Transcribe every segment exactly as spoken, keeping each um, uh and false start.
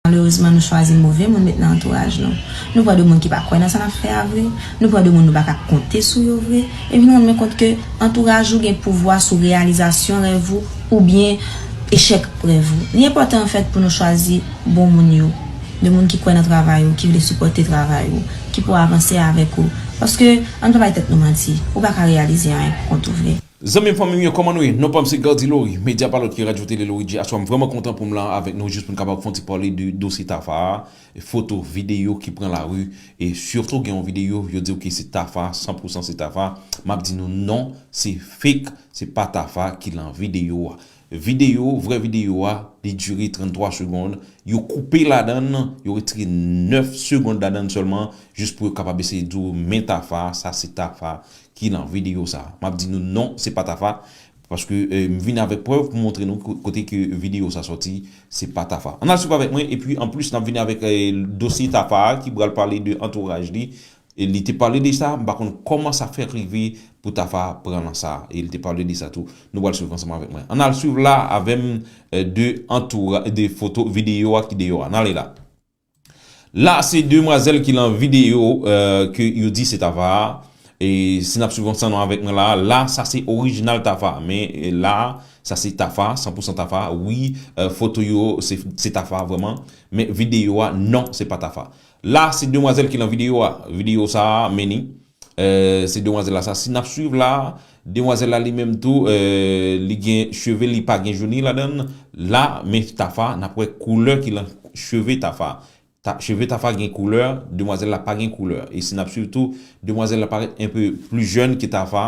Malerezman, nou chwazi move moun met nan antouraj nou. Nou pran de moun ki pa kwè nan sa n ap fè a vre. Nou pran de moun nou pa ka konte sou yo vre. Epi nou rann mwen kont ke antouraj ou gen pouvwa sou reyalizasyon rèv ou oubyen echèk rèv ou. Li enpòtan, anfèt, pou nou chwazi bon moun yo. De moun ki kwè nan travay ou, ki vle sipòte travay ou, ki pou avanse avèk ou. Paske, ann pa bay tèt nou manti, ou pa ka reyalize anyen pou kont ou vre. Zanmi m, fanmi m yo, kòman nou ye? Non pa m se Gardy Laurie, medya pa lòt ke Radyo Tele Laurie G. Aswè m vrèman kontan pou m la avèk nou jis pou n kapab fè yon ti pale de dosye Tafa a, foto, videyo ki pran lari, e sitou gen yon videyo, yo di w ke se Tafa, san pou san se Tafa. M ap di nou non, se fake, se pa Tafa ki lan videyo a. Videyo, vrè videyo a, li dire tranntwa segonn. Yo koupe ladan l, yo retire nèf segonn ladan l sèlman, jis pou yo kapab eseye di w, men Tafa, sa se Tafa ki lan videyo sa. M ap di nou non, se pa Tafa. Paske eh, m vin avèk prèv pou montre nou ko- kote ke videyo sa sòti, se pa Tafa. Ann al swiv avèk mwen, epi anplis, n ap vini avèk eh, dosye Tafa a ki pral pale de antouraj li. E li te pale de sa, m pa konn kòman sa fè rive pou Tafa pran nan sa. E li te pale de sa tou. Nou pral swiv ansanm avèk mwen. Ann al swiv la avè m eh, de antoura, de foto, videyo a ki deyò a. Ann ale la. La, se demwazèl ki lan videyo eh, ke yo di se Tafa a. E si n ap swiv ansanm avèk mwen la, la, sa se orijinal Tafa. Men eh, la, sa se Tafa, san pou san Tafa. Wi, eh, foto yo, se se Tafa vrèman. Men videyo a, non, se pa Tafa. La, se demwazèl ki lan videyo a. Videyo sa a, men ni. Eh, se demwazèl la sa. Si n ap swiv la, demwazèl la li menm tou, eh, li gen cheve, li pa gen jouni ladan l. La, men Tafa, n ap wè koulè ki lan cheve Tafa. Ta, cheve Tafa gen koulè, demwazèl la pa gen koulè. E si n ap swiv tou, demwazèl la parèt enpe pli jèn ke Tafa.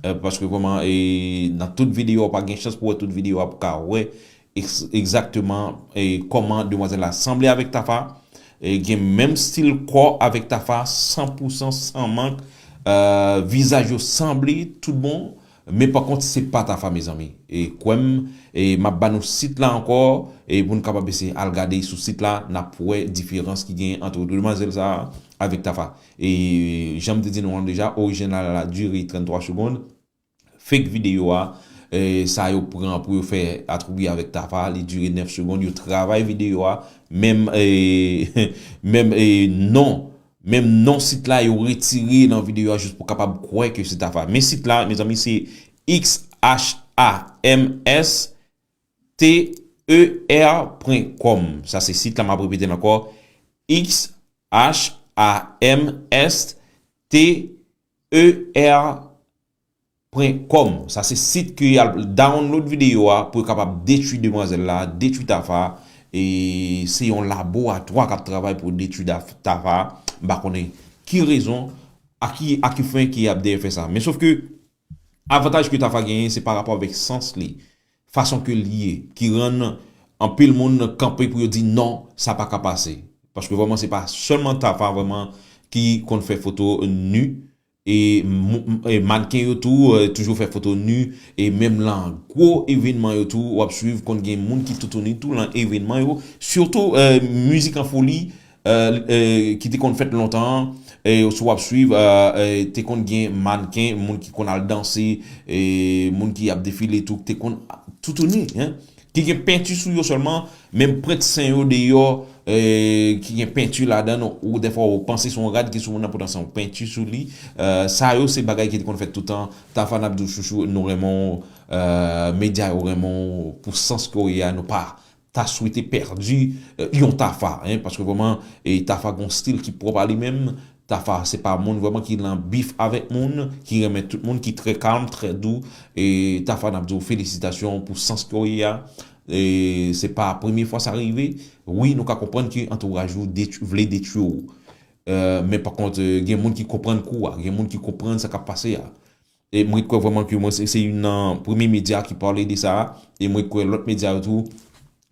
Eh, paske vrèman, eh, nan tout videyo a, w pa gen chans pou wè tout videyo a pou ka wè ex- egzakteman eh, kòman demwazèl la sanble avèk Tafa. Eh, gen menm stil kò avèk Tafa, san pou san, san mank. Eh, vizaj yo sanble, tout bon. Men pa kont, se pa Tafa, mezanmi. E kwè m, e m ap ba nou sit la ankò, e pou n kapab eseye al gade sou sit la, n ap wè diferans ki genyen ant demwazèl sa a avèk Tafa. E jan m te di nou an deja, orijinal la dire tranntwa segonn. Fake videyo a, eh, sa yo pran pou yo fè atribye avèk Tafa, li dire nèf segonn, yo travay videyo a, menm eh, menm eh, non, menm non sit la yo retire nan videyo a jis pou kapab kwè ke se Tafa. Men sit la, mezanmi, se X H A M S T E R pwen kòm. Sa se sit la, m ap repete l ankò, X H A M S T E R pwen kòm. Sa se sit ke y al download videyo a pou yo kapab detwi demwazèl la, detwi Tafa. E se yon laboratwa k ap travay pou detwi Daf- Tafa. M pa konnen ki rezon, a ki, a ki fen ki y ap dèyè fè sa. Men sof ke avantaj ke Tafa genyen, se pa rapò avèk sans li, fason ke l ye, ki rann anpil moun kanpe pou yo di non, sa pa ka pase. Paske vrèman, se pa sèlman Tafa vrèman ki konn fè foto ni, e, mou- e mannken yo tou eh, toujou fè foto ni, e menm lan gwo evènman yo tou, w ap swiv, konn gen moun ki toutouni tou lan evènman yo, sitou eh, mizik an foli, eh, eh, ki te konn fèt lontan an, eh, si w ap swiv, eh, eh, te konn gen mannken, moun ki konn al danse, eh, moun ki ap defile tou, te konn toutouni, hein, ki gen penti sou yo sèlman, menm pwent sen yo deyò, eh, ki gen penti ladan l, ou dèfwa ou panse se yon rad ki sou moun nan, poutan se yon penti sou li. Eh, sa yo se bagay ki te konn fèt toutan. Tafa, n ap di w chouchou, nou renmen w, eh, medya yo renmen w, pou sans ke w ye a, nou pa ta swete pèdi eh, yon Tafa, hein, paske vrèman, eh, Tafa gon stil ki pwòp a li menm. Tafa se pa moun vrèman ki lan bif avèk moun, ki renmen tout moun, ki trè kalm, trè dou. E Tafa, n ap di w felisitasyon pou sans ke w ye a. E se pa premye fwa sa rive. Wi, nou ka konprann ke antouraj ou detwi- vle detwi w. Eh, men pa kont, eh, gen moun ki konprann kou a, gen moun ki konprann sa k ap pase a. E mwen kwè vrèman ke mwen se, se youn nan premye medya ki pale de sa a. E mwen kwè lòt medya yo tou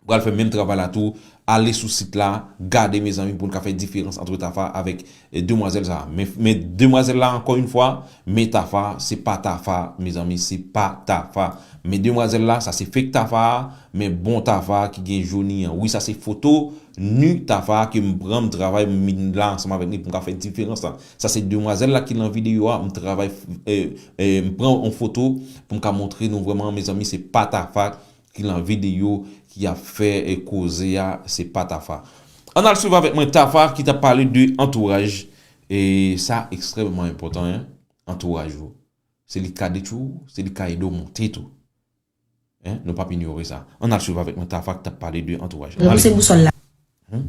pral fè menm travay la tou. Ale sou sit la, gade, mezanmi, pou n ka fè diferans ant Tafa avèk eh, demwazèl sa a. Men, men demwazèl la, ankò yon fwa, men Tafa, se pa Tafa, mezanmi, se pa Tafa. Men demwazèl la, sa se fake Tafa a, men bon Tafa ki gen jouni an. Wi, sa se foto ni Tafa ke m pran, m travay, m vin la ansanm avèk li pou m ka fè diferans la. Sa se demwazèl la ki lan videyo a, m travay, eh, eh, m pran yon foto pou m ka montre nou vrèman, mezanmi, se pa Tafa ki lan videyo ki ap fè e koze a, se pa Tafa. Ann al swiv avèk mwen Tafa ki t ap pale de antouraj. E sa ekstrèmman enpòtan, en, antouraj ou. Se li k ka detwi w, se li k ka ede w monte tou. En, nou p ap inyore sa. Ann al swiv avèk mwen Tafa ki t ap pale de antouraj. Ann ale. Pouse bousòl la. Hmm?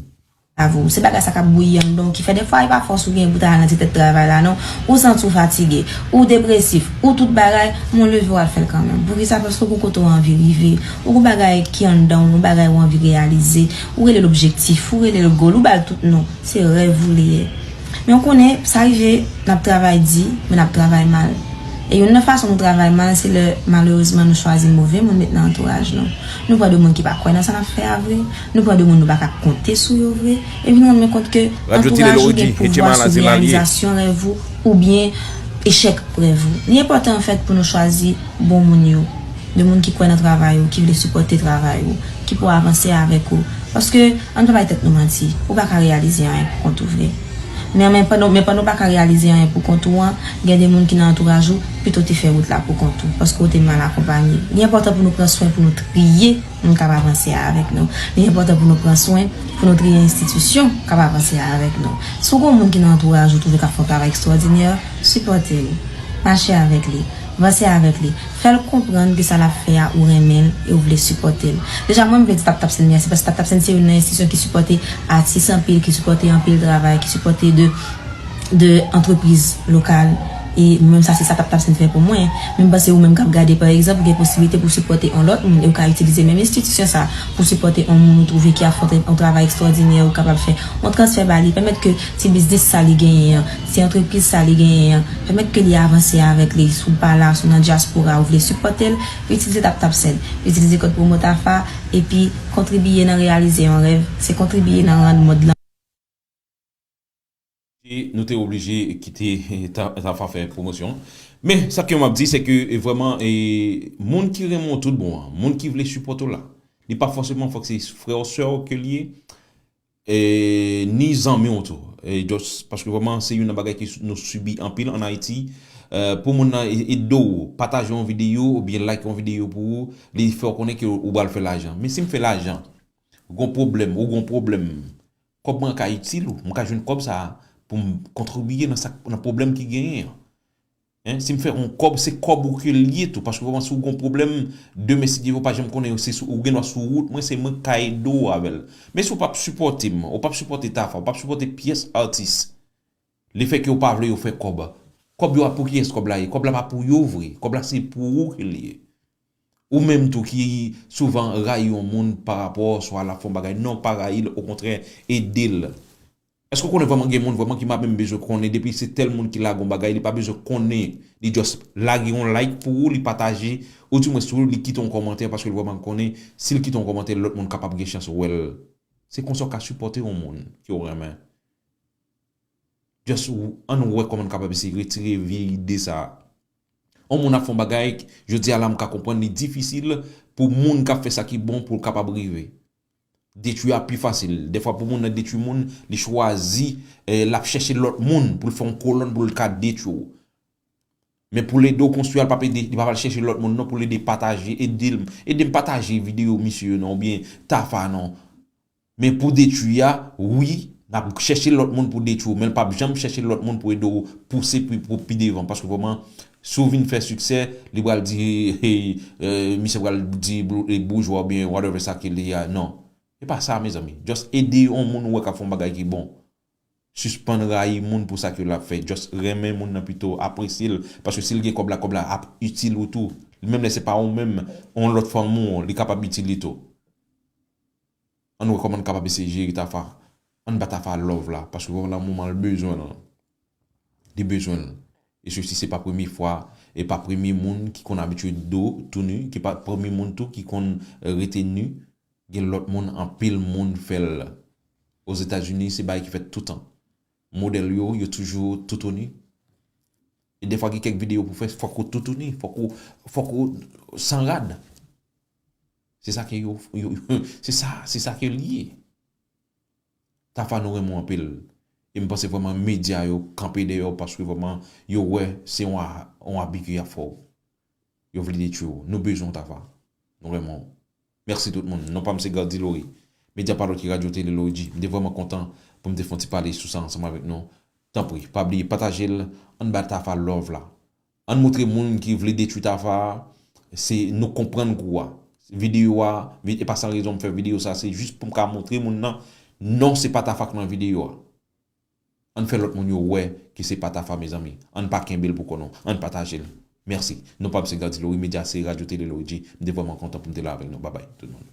Avou. Se bagay sa k ap bouyi anndan w ki fè defwa e pa fòs ou gen pou ta al nan ti tèt travay la non. Ou santi w fatige, ou depresif, ou tout bagay, men w leve w al fè l kanmenm. Poukisa? Paske w gon kote w anvi rive. Ou gon bagay ki anndan w, gon bagay ou anvi reyalize. Ou rele l objektif, ou rele l goal, ou ba l tout non. Se rèv ou li ye. Men w konnen, sa rive, n ap travay di, men n ap travay mal. E youn nan fason nou travay mal, se lè, malerezman, nou chwazi move moun met nan antouraj nou. Nou pran de moun ki pa kwè nan sa n ap fè a vre. Nou pran de moun nou pa ka konte sou yo vre. Epi nou rann nou kont ke antouraj ou gen pouvwa sou reyalizasyon rèv ou oubyen echèk rèv ou. Li enpòtan, anfèt, pou nou chwazi bon moun yo. De moun ki kwè nan travay ou, ki vle sipòte travay ou, ki pou avanse avèk ou. Paske, ann pa bay tèt nou manti, ou pa ka reyalize anyen pou kont ou vre. Men, men pandan, men pandan w pa ka reyalize anyen pou kont ou an, gen de moun ki nan antouraj ou, pito w te fè wout la pou kont ou, paske w te mal akonpaye. Li enpòtan pou nou pran swen, pou nou triye moun k ap avanse a avèk nou. Li enpòtan pou nou pran swen, pou nou triye enstitisyon k ap avanse a avèk nou. Si w gon moun ki nan antouraj ou twouve k ap fè yon travay ekstwòdinè, sipòte l. Mache avèk li. Vanse avèk li. Fè l konprann ke sa l ap fè a, ou renmen l e ou vle sipòte l. Deja, mwen, m vle di Tap Tap Send mèsi, paske Tap Tap Send se youn nan enstitisyon ki sipòte atis anpil, ki sipòte anpil travay, ki sipòte de, de antrepriz lokal. E mwen menm sa, se sa Tap Tap Send fè pou mwen. Men m panse ou menm k ap gade, pa egzanp, ou gen posiblite pou sipòte yon lòt moun, e ou ka itilize menm enstitisyon sa pou sipòte yon moun ou twouve ki ap fè yon tra-, yon travay ekstwòdinè, ou kapab fè yon transfè ba li, pèmèt ke ti biznis sa li genyen an, ti antrepriz sa li genyen an, pèmèt ke li avanse avèk li. Si w pa la, si w nan dyaspora, ou vle sipòte l, itilize Tap Tap Send, itilize kòd pwomo Tafa, epi kontribiye nan reyalize yon rèv, se kontribiye nan rann mond lan. E nou te oblije kite Ta-, Tafa fè pwomosyon. Men, sa ke m ap di, se ke, e, vrèman, e, moun ki renmen w tout bon an, moun ki vle sipòte w la, li pa fòseman fòk se frè w, sè w ke l ye, e, ni zanmi w tou. E, just paske vrèman, se youn nan bagay ke nou sibi anpil ann Ayiti. E, pou moun nan e-, ede w, pataje yon videyo oubyen like yon videyo pou ou, li fè w konnen ke ou pral fè lajan. Men si m fè lajan, gon pwoblèm, ou gon pwoblèm, kòb mwen ka itil ou, m ka jwenn kòb sa a pou m kontribiye nan sa, nan pwoblèm ki genyen an. En, si m fè yon kòb, se kòb ou ke l ye tou, paske vrèman si w gon pwoblèm, demen si Dye vle, ou pa janm konnen, se sou, ou gen dwa sou wout mwen, se mwen k ka ede w avè l. Men si w p ap sipòte m, ou p ap sipòte Tafa, ou p ap sipòte pyès atis, lefètke ou pa vle yo fè kòb, kòb yo a pou kiyès kòb la ye? Kòb la pa pou yo vre, kòb la se pou ou ke l ye. Ou menm tou ki souvan rayi yon moun pa rapò swa l ap fè yon bagay. Non, pa rayi l, okontrè, ede l. Èske w konnen vrèman gen moun vrèman ki pa menm bezwen konnen, depi se tèl moun ki lage yon bagay, li pa bezwen konnen, li just lage yon like pou ou, li pataje, oudimwens tou, li kite yon kòmantè paske l vrèman konnen, si l kite yon kòmantè, lòt moun kapab gen chans wè l. Se konsa w ka sipòte yon moun ke w renmen. Just w-, ann wè kòman n kapab eseye retire vye ide sa a. Yon moun ap fè yon bagay, jodi a la m ka konprann li difisil pou moun k ap fè sa ki bon pou l kapab rive. Detwi a pi fasil. Dèfwa pou moun nan detwi moun, li chwazi, eh, l ap chèche lòt moun pou l fè yon kolòn pou l ka detwi w. Men pou l ede w konstwi a, l p ap ede, li p ap al chèche lòt moun non pou l ede pataje, ede l, ede m pataje videyo misye yo non, oubyen Tafa non. Men pou detwi a, wi, n ap chèche lòt moun pou detwi w, men l p ap janm chèche lòt moun pou ede w pouse pi, pou pi devan. Paske vrèman, si w vin fè siksè, li pral di, hey, eh, misye pral di blou-, eh, boujwa oubyen whatever sa ke li ye a. Non. Se pa sa, mezanmi. Just ede yon moun ou wè k ap fè yon bagay ki bon. Sispann rayi moun pou sa ke l ap fè. Just renmen moun nan pito, apresye l. Paske si l gen kòb la, kòb la ap itil ou tou. Menm lè se pa ou menm, yon lòt fanmi w, li kapab itil li tou. Ann wè kòman n kapab eseye jere Tafa. Ann ba Tafa love la, paske vrèman nan moman l bezwen l. Li bezwen l. E sesi se pa premye fwa, e pa premye moun ki konn abitye do tou ni, ki pa premye moun tou ki konn, eh, rete ni. Gen lòt moun, anpil moun fè l. Ozetazini, se bagay ki fèt toutan. Modèl yo, yo toujou toutouni. E dèfwa gen kèk videyo pou fè, fòk ou toutouni, fòk ou, fòk ou san rad. Se sa ke yo, yo, se sa, se sa ke l ye. Tafa, nou renmen w anpil. E m panse vrèman medya yo kanpe dèyè w paske vrèman yo wè se yon a-, yon abi ke y ap fè w. Yo vle detwi w. Nou bezwen w, Tafa. Nou renmen w. Mèsi tout moun. Non pa m se Gardy Laurie. Medya pa lòt ki Radyo Tele Loji. M te vrèman kontan pou m te fè yon ti pale sou sa ansanm avèk nou. Tanpri, pa bliye pataje l, ann ba Tafa love la. Ann montre moun ki vle detwi Tafa a, se nou konprann kou a. Videyo a, vi- e pa san rezon m fè videyo sa, se jis pou m ka montre moun nan, non se pa Tafa k nan videyo a. Ann fè lòt moun yo wè ke se pa Tafa mezanmi. Ann pa kenbe l pou kò nou, ann pataje l. Mèsi. Non pa m se Gardy Laurie, medya se Radyo Tele Loji. M te vrèman kontan pou m te la avèk nou. Babay tout moun.